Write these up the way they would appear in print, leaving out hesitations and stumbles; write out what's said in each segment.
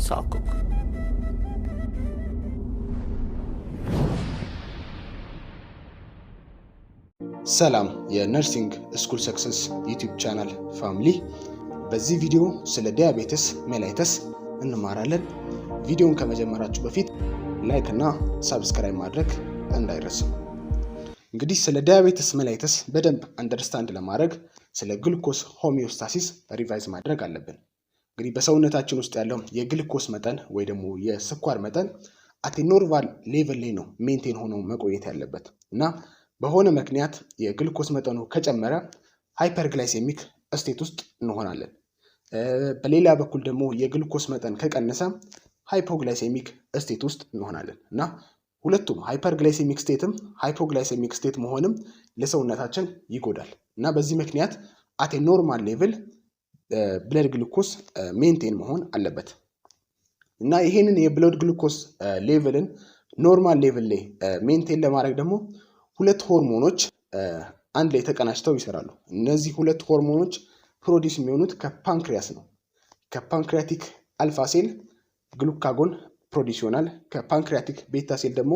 Salkuk. ሰላም የ Nursing School Success YouTube channel family፣ በዚህ ቪዲዮ ስለ diabetes mellitus እንማራለን። ቪዲዮን ከመጀመራችሁ በፊት like እና subscribe ማድረግ እንዳይረሳ። እንግዲህ ስለ diabetes mellitus በደንብ understand ለማድረግ ስለ glucose homeostasis revise ማድረግ አለብን። እንግዲህ በሰውነታችን ውስጥ ያለው የግሉኮስ መጠን ወይ ደግሞ የስኳር መጠን at normal level ላይ ነው maintain ሆኖ መቆየት ያለበት። እና በሆነ ምክንያት የግሉኮስ መጠኑ ከጨመረ hyperglycemic state ውስጥ እንሆናለን። በሌላ በኩል ደግሞ የግሉኮስ መጠን ከቀነሰ hypoglycemic state ውስጥ እንሆናለን። እና ሁለቱም hyperglycemic state ም hypoglycemic state መሆንም ለሰውነታችን ይጎዳል። እና በዚህ ምክንያት at a normal level blood glucose maintain መሆን አለበት። እና ይሄንን የ blood glucose level ን normal level ላይ maintain ለማድረግ ደግሞ ሁለት ሆርሞኖች አንድ ላይ ተቀናጅተው ይሰራሉ። እነዚህ ሁለት ሆርሞኖች produce የሚሆኑት ከ pancreas ነው። ከ pancreatic alpha cell glucagon produce ይሆናል። ከ pancreatic beta cell ደግሞ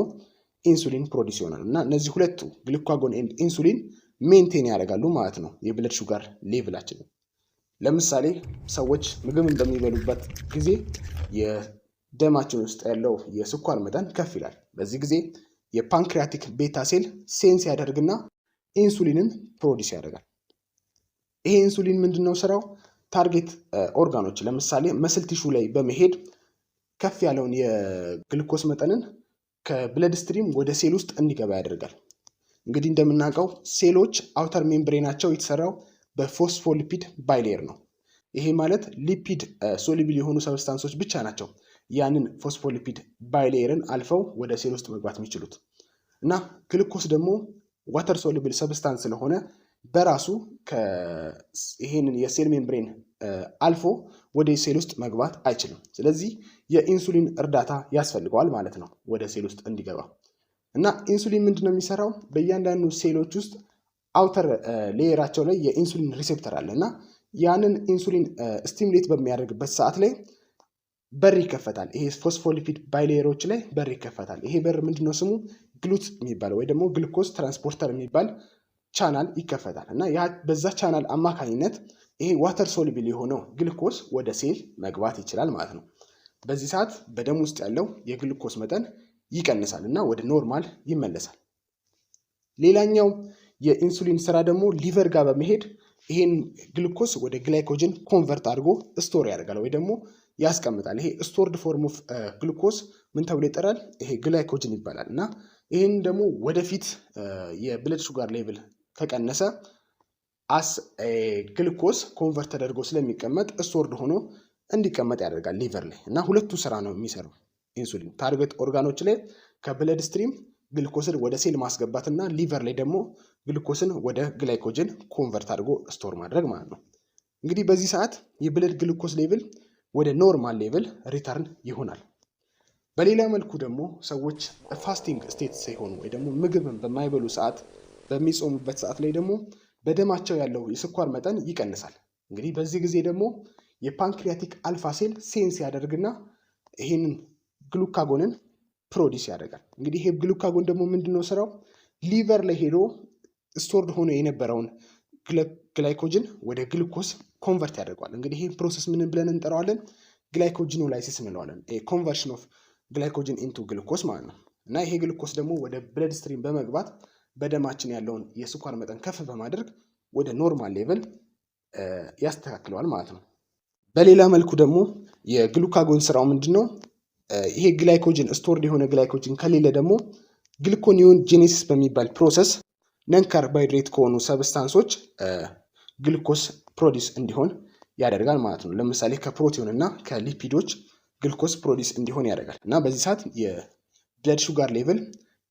insulin produce ይሆናል። እና እነዚህ ሁለቱ glucagon and insulin maintain ያደርጋሉ ማለት ነው የ blood sugar level ኣችንን። ለምሳሌ ሰዎች ምግብን በሚበሉበት ጊዜ የደማችን ውስጥ ያለው የስኳር መጠን ከፍ ይላል። በዚህ ጊዜ የ pancreatic beta cell sense ያደርግና insulin ን produce ያደርጋል። ይሄ ኢንሱሊን ምንድን ነው ስራው? Target organ ኦች ለምሳሌ muscle tissue ላይ በመሄድ ከፍ ያለውን የግሉኮስ መጠንን ከ blood stream ወደ ሴል ውስጥ እንዲገባ ያደርጋል። እንግዲህ እንደምናውቀው ሴሎች outer membrane ኣቸው የተሰራው በ phospholipid bilayer ነው። ይሄ ማለት lipid soluble የሆኑ substance ኦች ብቻ ናቸው ያንን phospholipid bilayer ን አልፈው ወደ ሴል ውስጥ መግባት የሚችሉት። እና ግሉኮስ ደግሞ water soluble substance ስለሆነ በራሱ ይሄንን የ cell membrane አልፎ ወደ ሴል ውስጥ መግባት አይችልም። ስለዚህ የኢንሱሊን እርዳታ ያስፈልገዋል ማለት ነው ወደ ሴል ውስጥ እንዲገባ። እና ኢንሱሊን ምንድን ነው የሚሰራው? በእያንዳንዱ ሴሎች ውስጥ outer layer ኣቸው ላይ የ insulin receptor አለ። እና ያንን insulin stimulate በሚያደርግበት ሰዓት ላይ በር ይከፈታል። ይሄ phospholipid bilayer ኦች ላይ በር ይከፈታል። ይሄ በር ምንድነው ስሙ? GLUT የሚባለው ወይ ደግሞ glucose transporter የሚባል ቻናል ይከፈታል። እና በዛ ቻናል አማካኝነት ይሄ water soluble የሆነው ግሉኮስ ወደ ሴል መግባት ይችላል ማለት ነው። በዚህ ሰዓት በደም ውስጥ ያለው የግሉኮስ መጠን ይቀንሳል እና ወደ normal ይመለሳል። ሌላኛው የኢንሱሊን ስራ ደግሞ liver ጋር በመሄድ ይሄን ግሉኮስ ወደ glycogen convert አድርጎ store ያደርጋል ወይ ደግሞ ያስቀምጣል። ይሄ stored form of glucose ምን ተብሎ ይጠራል? ይሄ glycogen ይባላል። እና ይህን ደግሞ ወደፊት የ blood sugar level ከቀነሰ as glucose convert ተደርጎ ስለሚቀመጥ stored ሆኖ እንዲቀመጥ ያደርጋል liver ላይ። እና ሁለቱ ስራ ነው የሚሰራው insulin፣ target organ ኦች ላይ ከ blood stream ግሉኮስን ወደ ሴል ማስገባት እና liver ላይ ደግሞ ግሉኮስን ወደ glycogen convert አድርጎ store ማድረግ ማለት ነው። እንግዲህ በዚህ ሰዓት የ blood glucose level ወደ normal level return ይሆናል። በሌላ መልኩ ደግሞ ሰዎች fasting state ሲሆኑ ወይ ደግሞ ምግብን በማይበሉ ሰዓት፣ በሚጾሙበት ሰዓት ላይ ደግሞ በደማቸው ያለው የስኳር መጠን ይቀንሳል። እንግዲህ በዚህ ጊዜ ደግሞ የ pancreatic alpha cell sense ያደርግና ይህንን glucagon ን produce ያደርጋል። እንግዲህ ይሄ glucagon ደግሞ ምንድነው ስራው? Liver ላይ ሄዶ stored ሆኖ የነበረውን glycogen ወደ glucose convert ያደርገዋል። እንግዲህ ይህ process ምን ብለን እንጠራዋለን? Glycogenolysis እንለዋለን። Conversion of glycogen into glucose ማለት ነው። እና ይሄ ግሉኮስ ደግሞ ወደ blood stream በመግባት በደማችን ያለውን የስኳር መጠን ከፍ በማድረግ ወደ normal level ያስተካክለዋል ማለት ነው። በሌላ መልኩ ደግሞ የ glucagon ስራው ምንድን ነው? ይሄ glycogen stored የሆነ glycogen ከሌለ ደግሞ gluconeogenesis በሚባል process non carbohydrate ከሆኑ substance ኦች glucose produce እንዲሆን ያደርጋል ማለት ነው። ለምሳሌ ከፕሮቲን እና ከ lipid ኦች glucose produce እንዲሆን ያደርጋል። እና በዚህ ሰዓት የ blood sugar level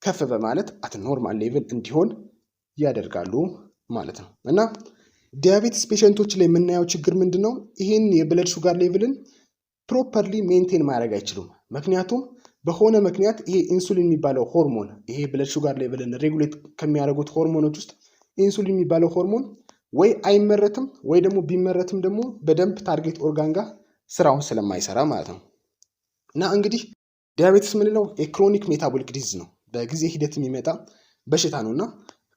ከፍ በማለት at normal level እንዲሆን ያደርጋሉ ማለት ነው። እና diabetes patient ኦች ላይ የምናየው ችግር ምንድን ነው? ይህን የ blood sugar level ን properly maintain ማድረግ አይችሉም። ምክንያቱም በሆነ ምክንያት ይሄ ኢንሱሊን የሚባለው ሆርሞን፣ ይሄ blood sugar level ን regulate ከሚያደርጉት ሆርሞኖች ውስጥ ኢንሱሊን የሚባለው ሆርሞን ወይ አይመረትም ወይ ደግሞ ቢመረትም ደግሞ በደንብ target organ ጋር ስራውን ስለማይሰራ ማለት ነው። እና እንግዲህ diabetes የምንለው የ chronic metabolic disease ነው። በጊዜ ሂደት የሚመጣ በሽታ ነው እና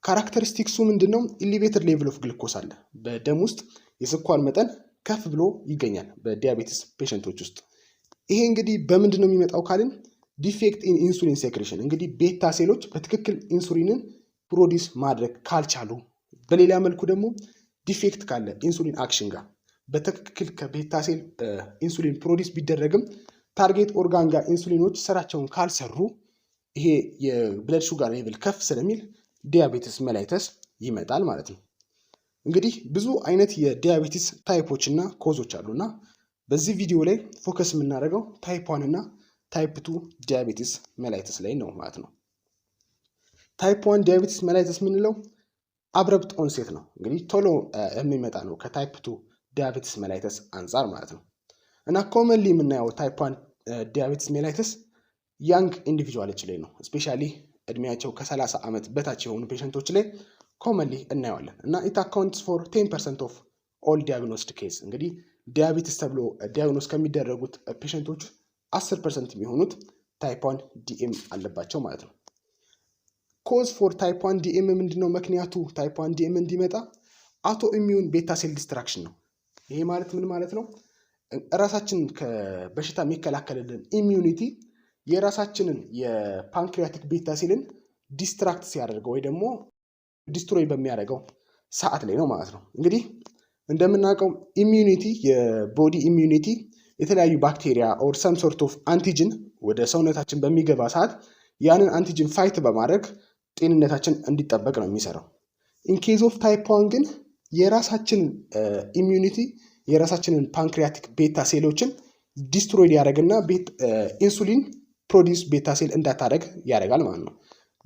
characteristics ኡ ምንድን ነው? Elevated level of glucose አለ። በደም ውስጥ የስኳር መጠን ከፍ ብሎ ይገኛል በ diabetes patient ኦች ውስጥ። ይሄ እንግዲህ በምንድን ነው የሚመጣው ካልን defect in insulin secretion፣ እንግዲህ beta ሴሎች በትክክል insulin ን produce ማድረግ ካልቻሉ፣ በሌላ መልኩ ደግሞ defect ካለ insulin action ጋር፣ በትክክል ከ beta cell insulin produce ቢደረግም target organ ጋር ኢንሱሊኖች ስራቸውን ካልሰሩ ይሄ የ blood sugar level ከፍ ስለሚል diabetes mellitus ይመጣል ማለት ነው። እንግዲህ ብዙ አይነት የ diabetes type ኦች እና cause ኦች አሉ እና በዚህ ቪዲዮ ላይ focus የምናደርገው type 1 እና type 2 diabetes mellitus ላይ ነው ማለት ነው። Type 1 diabetes mellitus የምንለው abrupt onset ነው። እንግዲህ ቶሎ የሚመጣ ነው ከ type 2 diabetes mellitus አንጻር ማለት ነው። እና commonly የምናየው type 1 diabetes mellitus young individual ኦች ላይ ነው። Especially እድሜያቸው ከ30 ዓመት በታች የሆኑ patient ኦች ላይ commonly እናየዋለን። እና it accounts for 10% of all diagnosed case። እንግዲህ diabetes ተብሎ diagnose ከሚደረጉት patient ኦች 10% የሚሆኑት type 1 DM አለባቸው ማለት ነው። Cause for type 1 DM ምንድን ነው? ምክንያቱ type 1 DM እንዲመጣ autoimmune beta cell destruction ነው። ይሄ ማለት ምን ማለት ነው? ራሳችንን ከበሽታ የሚከላከልልን immunity የራሳችንን የ pancreatic beta cell ን destruct ሲያደርገው ወይ ደግሞ destroy በሚያደርገው ሰዓት ላይ ነው ማለት ነው። እንግዲህ እንደምናውቀው immunity፣ የ body immunity የተለያዩ ባክቴሪያ or some sort of antigen ወደ ሰውነታችን በሚገባ ሰዓት ያንን antigen fight በማድረግ ጤንነታችን እንዲጠበቅ ነው የሚሰራው። In case of type 1 ግን የራሳችንን immunity የራሳችንን pancreatic beta ሴሎችን destroy ያደረግና insulin produce beta cell እንዳታደረግ ያደርጋል ማለት ነው።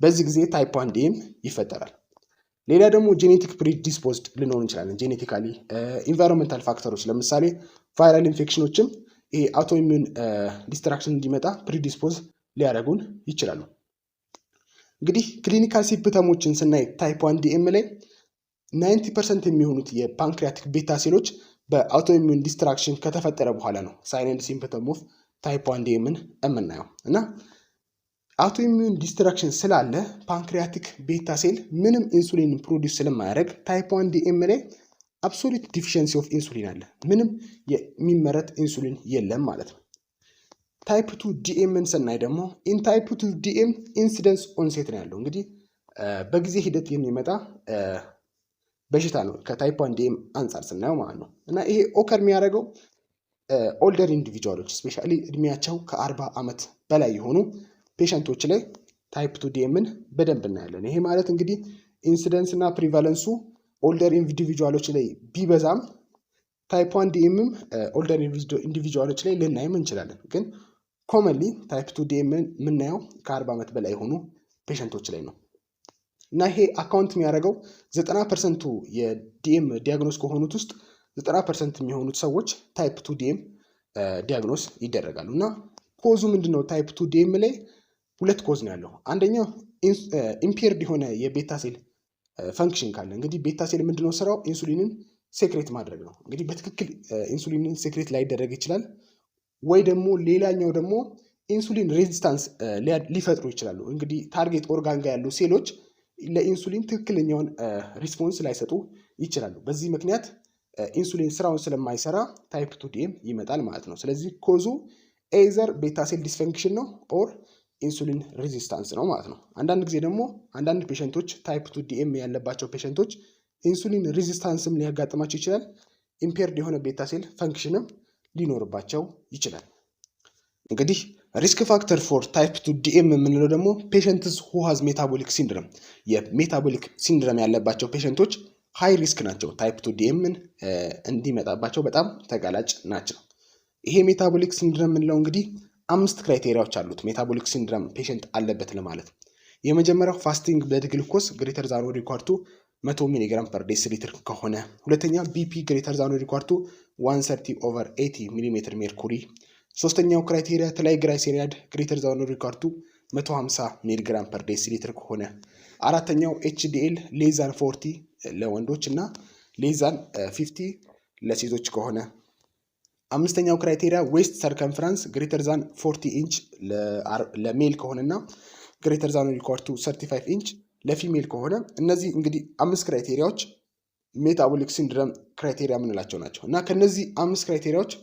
በዚህ ጊዜ type 1 DM ይፈጠራል። ሌላ ደግሞ genetic predisposed ልንሆን እንችላለን። Genetically፣ environmental factor ኦች ለምሳሌ viral infection ኖችም ይሄ autoimmune destruction እንዲመጣ predispose ሊያደርጉን ይችላሉ። እንግዲህ clinical symptom ኦችን ስናይ type 1 DM ላይ 90% የሚሆኑት የ pancreatic beta ሴሎች በ autoimmune destruction ከተፈጠረ በኋላ ነው sign and symptom of type 1 DM ን የምናየው። እና autoimmune destruction ስላለ pancreatic beta cell ምንም insulin produce ስለማያደርግ type 1 DM ላይ absolute deficiency of insulin አለ። ምንም የሚመረት ኢንሱሊን የለም ማለት ነው። Type 2 DM ን ስናይ ደግሞ in type 2 DM insidious onset ነው ያለው። እንግዲህ በጊዜ ሂደት የሚመጣ በሽታ ነው ከ type 1 DM አንጻር ስናየው ማለት ነው። እና ይሄ occur የሚያደርገው older individual ኦች፣ especially እድሜያቸው ከ40 ዓመት በላይ የሆኑ patient ኦች ላይ type 2 DM ን በደንብ እናያለን። ይሄ ማለት እንግዲህ incidence እና prevalence ኡ older individual ኦች ላይ ቢበዛም type 1 DM ም older individual ኦች ላይ ልናይም እንችላለን። ግን commonly type 2 DM ን የምናየው ከ40 ዓመት በላይ የሆኑ patient ኦች ላይ ነው። እና ይሄ account የሚያደርገው 90% ኡ የ DM diagnose ከሆኑት ውስጥ 90% የሚሆኑት ሰዎች type 2 DM diagnose ይደረጋሉ። እና cause ኡ ምንድን ነው? Type 2 DM ላይ ሁለት cause ነው ያለው። አንደኛው impaired የሆነ የ beta cell function ካለ፣ እንግዲህ beta cell ምንድነው ስራው? Insulin ን secrete ማድረግ ነው። እንግዲህ በትክክል insulin ን secrete ላይደረግ ይችላል፣ ወይ ደግሞ ሌላኛው ደግሞ insulin resistance ሊፈጥሩ ይችላሉ። እንግዲህ target organ ጋር ያሉ ሴሎች ለኢንሱሊን ትክክለኛውን response ላይሰጡ ይችላሉ። በዚህ ምክንያት ኢንሱሊን ስራውን ስለማይሰራ type 2 DM ይመጣል ማለት ነው። ስለዚህ cause ኡ either beta cell dysfunction ነው or insulin resistance ነው ማለት ነው። አንዳንድ ጊዜ ደግሞ አንዳንድ patient ኦች፣ type 2 DM ያለባቸው patient ኦች insulin resistance ም ሊያጋጥማቸው ይችላል። Impaired የሆነ beta cell function ም ሊኖርባቸው ይችላል። እንግዲህ risk factor for type 2 DM የምንለው ደግሞ patients who has metabolic syndrome፣ የ metabolic syndrome ያለባቸው patient ኦች high risk ናቸው። Type 2 DM ን እንዲመጣባቸው በጣም ተጋላጭ ናቸው። ይሄ metabolic syndrome የምንለው እንግዲህ አምስት criteria ዎች አሉት metabolic syndrome patient አለበት ለማለት። የመጀመሪያው fasting blood glucose greater than or equal to 100 milligram per deciliter ከሆነ፣ ሁለተኛ BP greater than or equal to 130/80 millimeter mercury፣ ሶስተኛው criteria triglyceride greater than or equal to 150 milligram per deciliter ከሆነ፣ አራተኛው HDL less than 40 ለወንዶች እና less than 50 ለሴቶች ከሆነ፣ አምስተኛው criteria waist circumference greater than 40 ኢንች ለ male ከሆነና greater than equal to 35 ኢንች ለ female ከሆነ፣ እነዚህ እንግዲህ አምስት criteria ዎች metabolic syndrome criteria የምንላቸው ናቸው። እና ከነዚህ አምስት criteria ዎች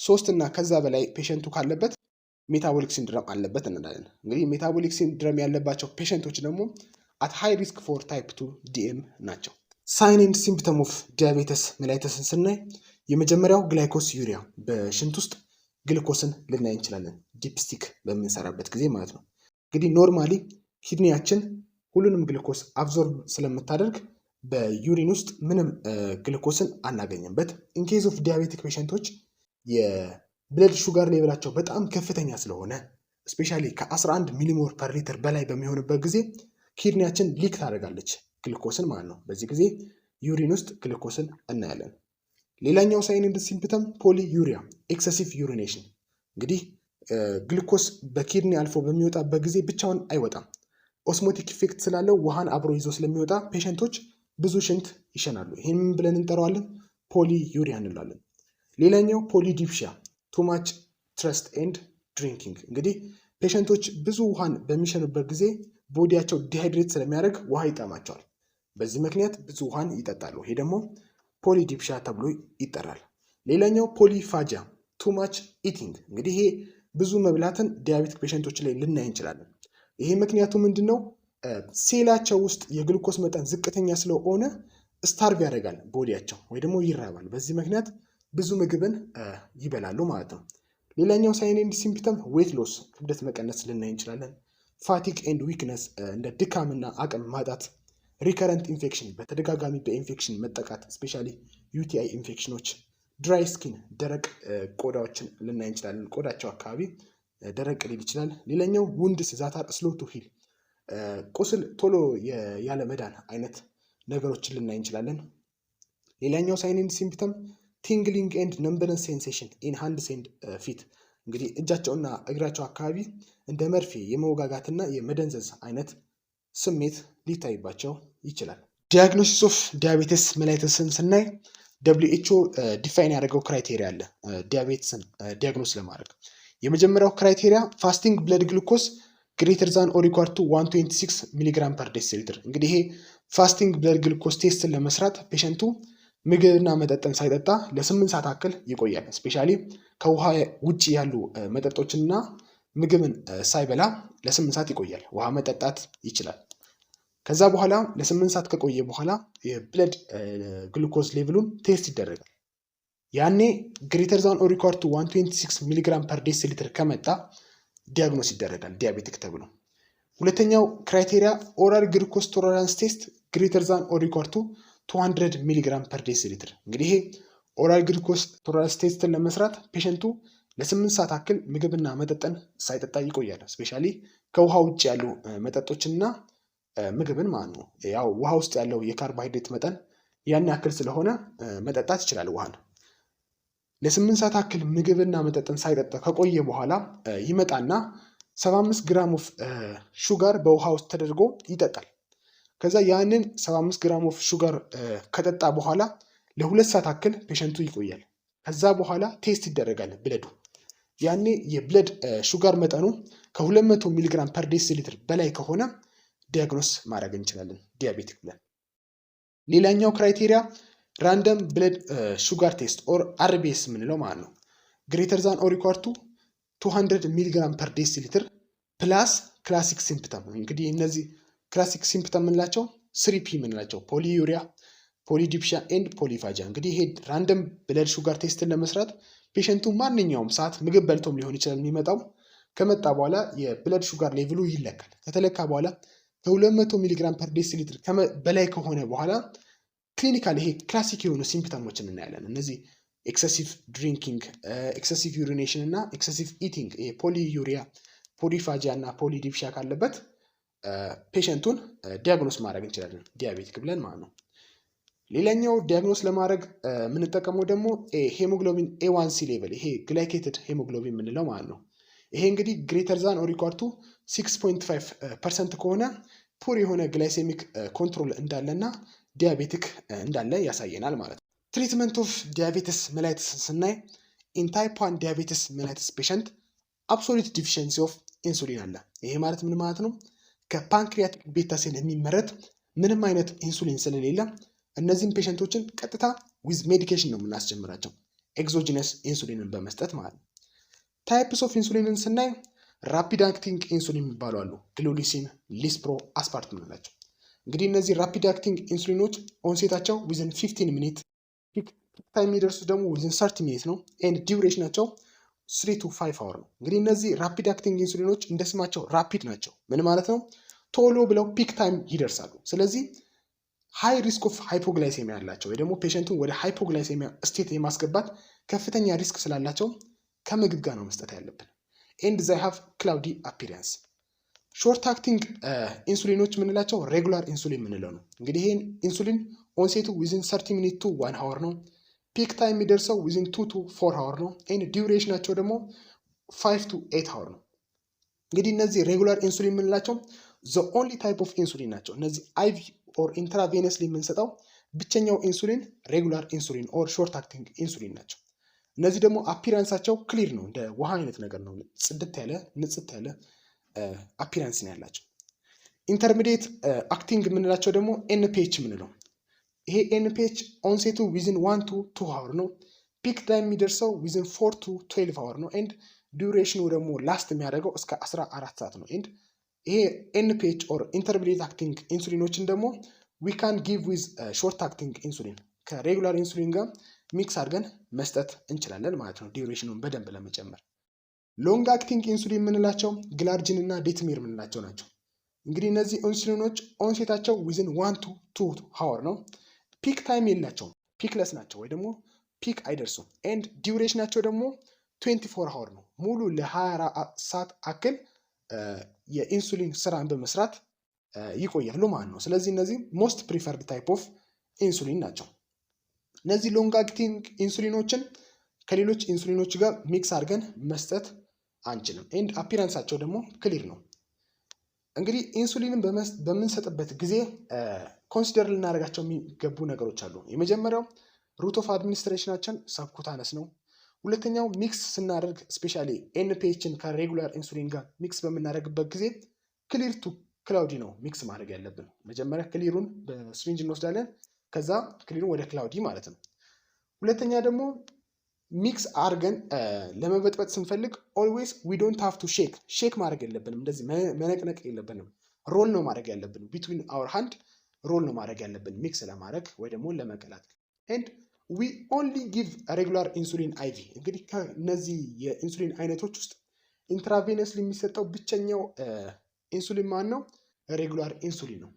ሶስት እና ከዛ በላይ patient ኡ ካለበት metabolic syndrome አለበት እንላለን። እንግዲህ metabolic syndrome ያለባቸው patient ኦች ደግሞ at high risk for type 2 DM ናቸው። Sign and symptom of diabetes mellitus ን ስናይ የመጀመሪያው glycosuria፣ በሽንት ውስጥ ግልኮስን ልናይ እንችላለን፣ dipstick በምንሰራበት ጊዜ ማለት ነው። እንግዲህ normally kidney ያችን ሁሉንም glucose absorb ስለምታደርግ በ urine ውስጥ ምንም ግልኮስን አናገኝም። But in case of diabetic patient ኦች የ blood sugar level ኣቸው በጣም ከፍተኛ ስለሆነ፣ especially ከ11 millimole per liter በላይ በሚሆንበት ጊዜ kidney ያችን leak ታደርጋለች ግልኮስን ማለት ነው። በዚህ ጊዜ urine ውስጥ ግልኮስን እናያለን። ሌላኛው sign and symptom polyuria፣ excessive urination። እንግዲህ glucose በ kidney አልፎ በሚወጣበት ጊዜ ብቻውን አይወጣም። Osmotic effect ስላለው ውሃን አብሮ ይዞ ስለሚወጣ patient ኦች ብዙ ሽንት ይሸናሉ። ይህን ምን ብለን እንጠራዋለን? Polyuria እንላለን። ሌላኛው polydipsia፣ too much thirst and drinking። እንግዲህ patient ኦች ብዙ ውሃን በሚሸኑበት ጊዜ body ያቸው dehydrate ስለሚያደርግ ውሃ ይጠማቸዋል። በዚህ ምክንያት ብዙ ውሃን ይጠጣሉ። ይሄ ደግሞ polydipsia ተብሎ ይጠራል። ሌላኛው polyphagia፣ too much eating። እንግዲህ ይሄ ብዙ መብላትን diabetic patient ኦች ላይ ልናይ እንችላለን። ይሄ ምክንያቱ ምንድን ነው? ሴላቸው ውስጥ የግሉኮስ መጠን ዝቅተኛ ስለሆነ starve ያደርጋል body ያቸው ወይ ደግሞ ይራባል። በዚህ ምክንያት ብዙ ምግብን ይበላሉ ማለት ነው። ሌላኛው sign and symptom weight loss፣ ክብደት መቀነስ ልናይ እንችላለን። Fatigue and weakness፣ እንደ ድካምና አቅም ማጣት፣ recurrent infection፣ በተደጋጋሚ በኢንፌክሽን መጠቃት፣ especially UTI infection ኖች፣ dry skin፣ ደረቅ ቆዳዎችን ልናይ እንችላለን። ቆዳቸው አካባቢ ደረቅ ሊል ይችላል። ሌላኛው wounds that are slow to heal፣ ቁስል ቶሎ ያለ መዳን አይነት ነገሮችን ልናይ እንችላለን። ሌላኛው sign and symptom tingling and numbness sensation in hands and feet። እንግዲህ እጃቸውና እግራቸው አካባቢ እንደ መርፌ የመወጋጋትና የመደንዘዝ አይነት ስሜት ሊታይባቸው ይችላል። Diagnosis of diabetes mellitus ን ስናይ WHO define ያደረገው criteria አለ diabetes ን diagnose ለማድረግ። የመጀመሪያው criteria fasting blood glucose greater than or equal to 126 milligram per deciliter። እንግዲህ ይሄ fasting blood glucose test ን ለመስራት patient ኡ ምግብና መጠጥን ሳይጠጣ ለ8 ሰዓት ያክል ይቆያል። Especially ከውሃ ውጭ ያሉ መጠጦችንና ምግብን ሳይበላ ለ8 ሰዓት ይቆያል። ውሃ መጠጣት ይችላል። ከዛ በኋላ ለ8 ሰዓት ከቆየ በኋላ የ blood glucose level ኡን test ይደረጋል። ያኔ greater than or equal to 126 milligram per deciliter ከመጣ diagnose ይደረጋል diabetic ተብሎ። ሁለተኛው criteria oral glucose tolerance test greater than or equal to 200 milligram per deciliter። እንግዲህ ይሄ oral glucose tolerance test ን ለመስራት patient ኡ ለ8 ሰዓት ያክል ምግብና መጠጥን ሳይጠጣ ይቆያል። Especially ከውሃ ውጭ ያሉ መጠጦችንና ምግብን ማለት ነው። ያው ውሃ ውስጥ ያለው የካርቦሃይድሬት መጠን ያን ያክል ስለሆነ መጠጣት ይችላል ውሃን። ለ8 ሰዓት ያክል ምግብና መጠጥን ሳይጠጣ ከቆየ በኋላ ይመጣና 75 gram of sugar በውሃ ውስጥ ተደርጎ ይጠጣል። ከዛ ያንን 75 gram of sugar ከጠጣ በኋላ ለ2 ሰዓት ያክል patient ኡ ይቆያል። ከዛ በኋላ test ይደረጋል blood ኡ። ያኔ የ blood sugar መጠኑ ከ200 milligram per deciliter በላይ ከሆነ diagnose ማድረግ እንችላለን diabetic ብለን። ሌላኛው criteria random blood sugar test or RBS የምንለው ማለት ነው። Greater than or equal to 200 milligram per deciliter plus classic symptom። እንግዲህ እነዚህ classic symptom የምንላቸው three P የምንላቸው polyuria፣ polydipsia and polyphagia። እንግዲህ ይሄ random blood sugar test ን ለመስራት patient ኡ ማንኛውም ሰዓት ምግብ በልቶም ሊሆን ይችላል የሚመጣው። ከመጣ በኋላ የ blood sugar level ኡ ይለካል። ከተለካ በኋላ ከ200 milligram per deciliter በላይ ከሆነ በኋላ clinical ይሄ classic የሆኑ symptom ኦችን እናያለን። እነዚህ excessive drinking፣ excessive urination እና excessive eating፣ polyuria፣ polyphagia እና polydipsia ካለበት patient ኡን diagnose ማድረግ እንችላለን diabetic ብለን ማለት ነው። ሌላኛው diagnose ለማድረግ የምንጠቀመው ደግሞ hemoglobin A1C level፣ ይሄ glycated hemoglobin የምንለው ማለት ነው። ይሄ እንግዲህ greater than or equal to 6.5% ከሆነ poor የሆነ glycemic control እንዳለና diabetic እንዳለ ያሳየናል ማለት ነው። Treatment of diabetes mellitus ስናይ In type 1 diabetes mellitus patient absolute deficiency of insulin አለ። ይሄ ማለት ምን ማለት ነው? ከ pancreatic beta cell የሚመረት ምንም አይነት ኢንሱሊን ስለሌለ እነዚህም patient ኦችን ቀጥታ with medication ነው የምናስጀምራቸው፣ exogenous insulin ን በመስጠት ማለት ነው። Types of insulin ን ስናይ rapid acting insulin የሚባሉ አሉ። Glulisine፣ lispro፣ aspart የምንላቸው። እንግዲህ እነዚህ rapid acting insulin ኖች onset ኣቸው within 15 minute፣ peak time የሚደርሱት ደግሞ within 30 minute ነው። And duration ኣቸው 3 to 5 hour ነው። እንግዲህ እነዚህ rapid acting insulin ኖች እንደ ስማቸው rapid ናቸው። ምን ማለት ነው? ቶሎ ብለው peak time ይደርሳሉ። ስለዚህ high risk of hypoglycemia ያላቸው ወይ ደግሞ patient ኡን ወደ hypoglycemia state የማስገባት ከፍተኛ risk ስላላቸው ከምግብ ጋር ነው መስጠት ያለብን። And they have cloudy appearance። Short acting insulin ኖች የምንላቸው regular insulin የምንለው ነው። እንግዲህ ይህን insulin onset ኡ within 30 minute to 1 hour ነው። Peak time የሚደርሰው within 2 to 4 hour ነው። And duration ኣቸው ደግሞ 5 to 8 hour ነው። እንግዲህ እነዚህ regular insulin የምንላቸው the only type of insulin ናቸው። እነዚህ IV or intravenously የምንሰጠው ብቸኛው insulin regular insulin or short acting insulin ናቸው። እነዚህ ደግሞ appearance ኣቸው clear ነው፣ እንደ ውሃ አይነት ነገር ነው። ጽድት ያለ፣ ንጽት ያለ appearance ነው ያላቸው። Intermediate acting የምንላቸው ደግሞ NPH የምንለው፣ ይሄ NPH onset ኡ within 1 to 2 hour ነው። Peak time የሚደርሰው within 4 to 12 hour ነው። And duration ኑ ደግሞ last የሚያደርገው እስከ 14 ሰዓት ነው። And ይሄ NPH or intermediate acting insulin ኖችን ደግሞ we can give with short acting insulin፣ ከ regular insulin ጋር mix አድርገን መስጠት እንችላለን ማለት ነው፣ duration ኑን በደንብ ለመጨመር። Long acting insulin የምንላቸው glargine እና detemir የምንላቸው ናቸው። እንግዲህ እነዚህ insulin ኖች onset ኣቸው within 1 to 2 hour ነው። Peak time የላቸውም፣ peakless ናቸው ወይ ደግሞ peak አይደርሱም። And duration ኣቸው ደግሞ 24 hour ነው። ሙሉ ለ24 ሰዓት አክል የኢንሱሊን ስራን በመስራት ይቆያሉ ማለት ነው። ስለዚህ እነዚህ most preferred type of insulin ናቸው። እነዚህ long acting insulin ኖችን ከሌሎች ኢንሱሊኖች ጋር mix አድርገን መስጠት አንችልም። And appearance ኣቸው ደግሞ clear ነው። እንግዲህ ኢንሱሊንን በምንሰጥበት ጊዜ consider ልናደርጋቸው የሚገቡ ነገሮች አሉ። የመጀመሪያው route of administration ኣችን subcutaneous ነው። ሁለተኛው mix ስናደርግ specially NPH ን ከ regular insulin ጋር mix በምናደርግበት ጊዜ clear to cloudy ነው mix ማድረግ ያለብን። መጀመሪያ clear ኡን በ syringe እንወስዳለን፣ ከዛ clear ኡን ወደ cloudy ማለት ነው። ሁለተኛ ደግሞ mix አድርገን ለመበጥበጥ ስንፈልግ always we don't have to shake። Shake ማድረግ የለብንም፣ እንደዚህ መነቅነቅ የለብንም። Roll ነው ማድረግ ያለብን፣ between our hand roll ነው ማድረግ ያለብን mix ለማድረግ ወይ ደግሞ ለመቀላቀል። And we only give regular insulin IV። እንግዲህ ከነዚህ የኢንሱሊን አይነቶች ውስጥ intravenous የሚሰጠው ብቸኛው ኢንሱሊን ማን ነው? Regular insulin ነው።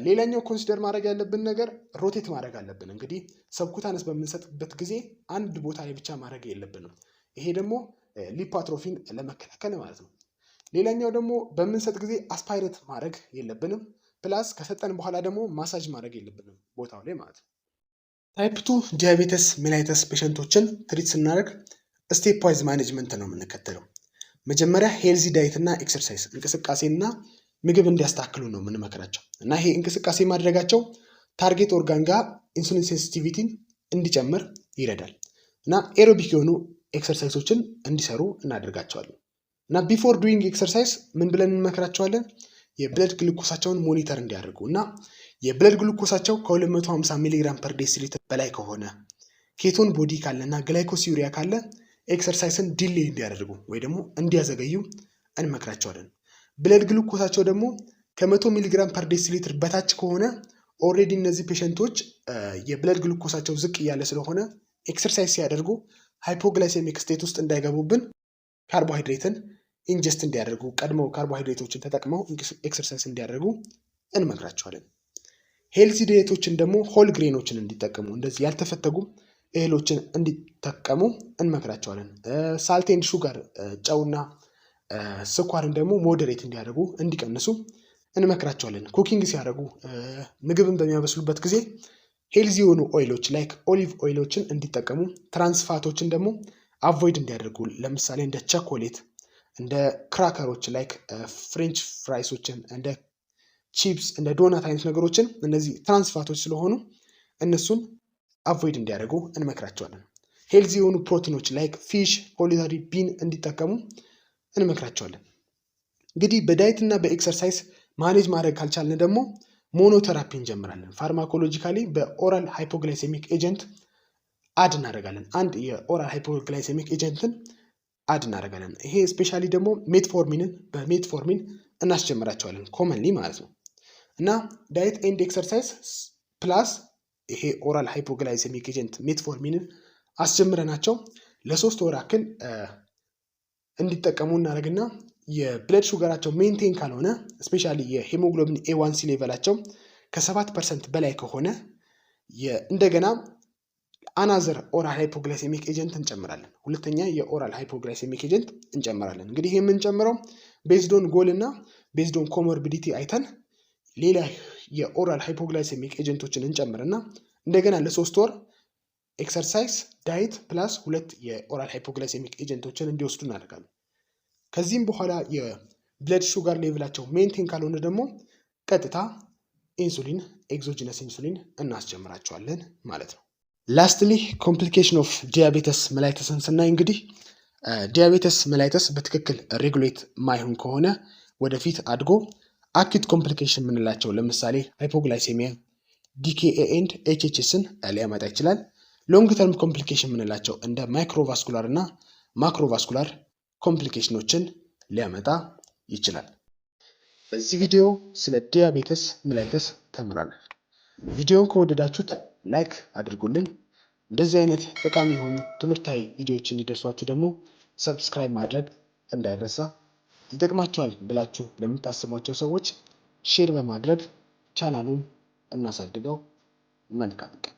ሌላኛው consider ማድረግ ያለብን ነገር rotate ማድረግ አለብን። እንግዲህ subcutaneous በምንሰጥበት ጊዜ አንድ ቦታ ላይ ብቻ ማድረግ የለብንም። ይሄ ደግሞ lipoatrophy ን ለመከላከል ማለት ነው። ሌላኛው ደግሞ በምንሰጥ ጊዜ aspirate ማድረግ የለብንም። Plus ከሰጠን በኋላ ደግሞ ማሳጅ ማድረግ የለብንም ቦታው ላይ ማለት ነው። Type 2 diabetes mellitus patient ኦችን treat ስናደርግ stepwise management ነው የምንከተለው። መጀመሪያ healthy diet እና exercise፣ እንቅስቃሴና ምግብ እንዲያስተካክሉ ነው የምንመክራቸው እና ይሄ እንቅስቃሴ ማድረጋቸው target organ ጋር insulin sensitivity ን እንዲጨምር ይረዳል እና aerobic የሆኑ exercise ኦችን እንዲሰሩ እናደርጋቸዋለን። እና before doing exercise ምን ብለን እንመክራቸዋለን? የ blood glucose ኣቸውን monitor እንዲያደርጉ እና የ blood glucose ኣቸው ከ250 milligram per deciliter በላይ ከሆነ፣ ketone body ካለ እና glycosuria ካለ exercise ን delay እንዲያደርጉ ወይ ደግሞ እንዲያዘገዩ እንመክራቸዋለን። Blood glucose ኣቸው ደግሞ ከ100 milligram per deciliter በታች ከሆነ already እነዚህ patient ኦች የ blood glucose ኣቸው ዝቅ እያለ ስለሆነ exercise ሲያደርጉ hypoglycemic state ውስጥ እንዳይገቡብን ካርቦሃይድሬትን ingest እንዲያደርጉ፣ ቀድመው ካርቦሃይድሬቶችን ተጠቅመው exercise እንዲያደርጉ እንመክራቸዋለን። Healthy diet ኦችን ደግሞ whole grain ኖችን እንዲጠቀሙ፣ እንደዚህ ያልተፈተጉ እህሎችን እንዲጠቀሙ እንመክራቸዋለን። Salt and sugar፣ ጨውና ስኳርን ደግሞ moderate እንዲያደርጉ፣ እንዲቀንሱ እንመክራቸዋለን። Cooking ሲያደርጉ፣ ምግብን በሚያበስሉበት ጊዜ healthy የሆኑ oil ኦች like olive oil ኦችን እንዲጠቀሙ፣ trans fat ኦችን ደግሞ avoid እንዲያደርጉ፣ ለምሳሌ እንደ ቸኮሌት፣ እንደ cracker ኦች like French fries ኦችን፣ እንደ ቺፕስ፣ እንደ ዶናት አይነት ነገሮችን፣ እነዚህ trans fat ኦች ስለሆኑ እነሱን avoid እንዲያደርጉ እንመክራቸዋለን። Healthy የሆኑ ፕሮቲኖች like fish፣ poultry፣ bean እንዲጠቀሙ እንመክራቸዋለን። እንግዲህ በ diet እና በ exercise manage ማድረግ ካልቻልን ደግሞ monotherapy እንጀምራለን። Pharmacologically በ oral hypoglycemic agent add እናደርጋለን። አንድ የ oral hypoglycemic agent ን add እናደርጋለን። ይሄ especially ደግሞ metformin ን በ metformin እናስጀምራቸዋለን commonly ማለት ነው። እና diet and exercise plus ይሄ oral hypoglycemic agent metformin ን አስጀምረናቸው ለ3 ወር ያክል እንዲጠቀሙ እናደርግና የ blood sugar ኣቸው maintain ካልሆነ፣ especially የ hemoglobin A1C level ኣቸው ከ7% በላይ ከሆነ፣ እንደገና another oral hypoglycemic agent እንጨምራለን። ሁለተኛ የ oral hypoglycemic agent እንጨምራለን። እንግዲህ ይህ የምንጨምረው based on goal እና based on comorbidity አይተን ሌላ የ oral hypoglycemic agent ኦችን እንጨምርና እንደገና ለ3 ወር exercise፣ diet plus ሁለት የ oral hypoglycemic agent ኦችን እንዲወስዱ እናደርጋለን። ከዚህም በኋላ የ blood sugar level ኣቸው maintain ካልሆነ ደግሞ ቀጥታ insulin፣ exogenous insulin እናስጀምራቸዋለን ማለት ነው። Lastly, complication of diabetes mellitus ን ስናይ እንግዲህ diabetes mellitus በትክክል regulate ማይሆን ከሆነ ወደፊት አድጎ acute complication የምንላቸው ለምሳሌ hypoglycemia፣ DKA and HHS ን ሊያመጣ ይችላል። Long term complication የምንላቸው እንደ microvascular እና macrovascular complication ኖችን ሊያመጣ ይችላል። በዚህ ቪዲዮ ስለ diabetes mellitus ተምረናል። ቪዲዮውን ከወደዳችሁት like አድርጉልን። እንደዚህ አይነት ጠቃሚ የሆኑ ትምህርታዊ ቪዲዮዎች እንዲደርሷችሁ ደግሞ subscribe ማድረግ እንዳይረሳ። ይጠቅማቸዋል ብላችሁ ለምታስቧቸው ሰዎች share በማድረግ ቻናሉን እናሳድገው። መልካም ቀን።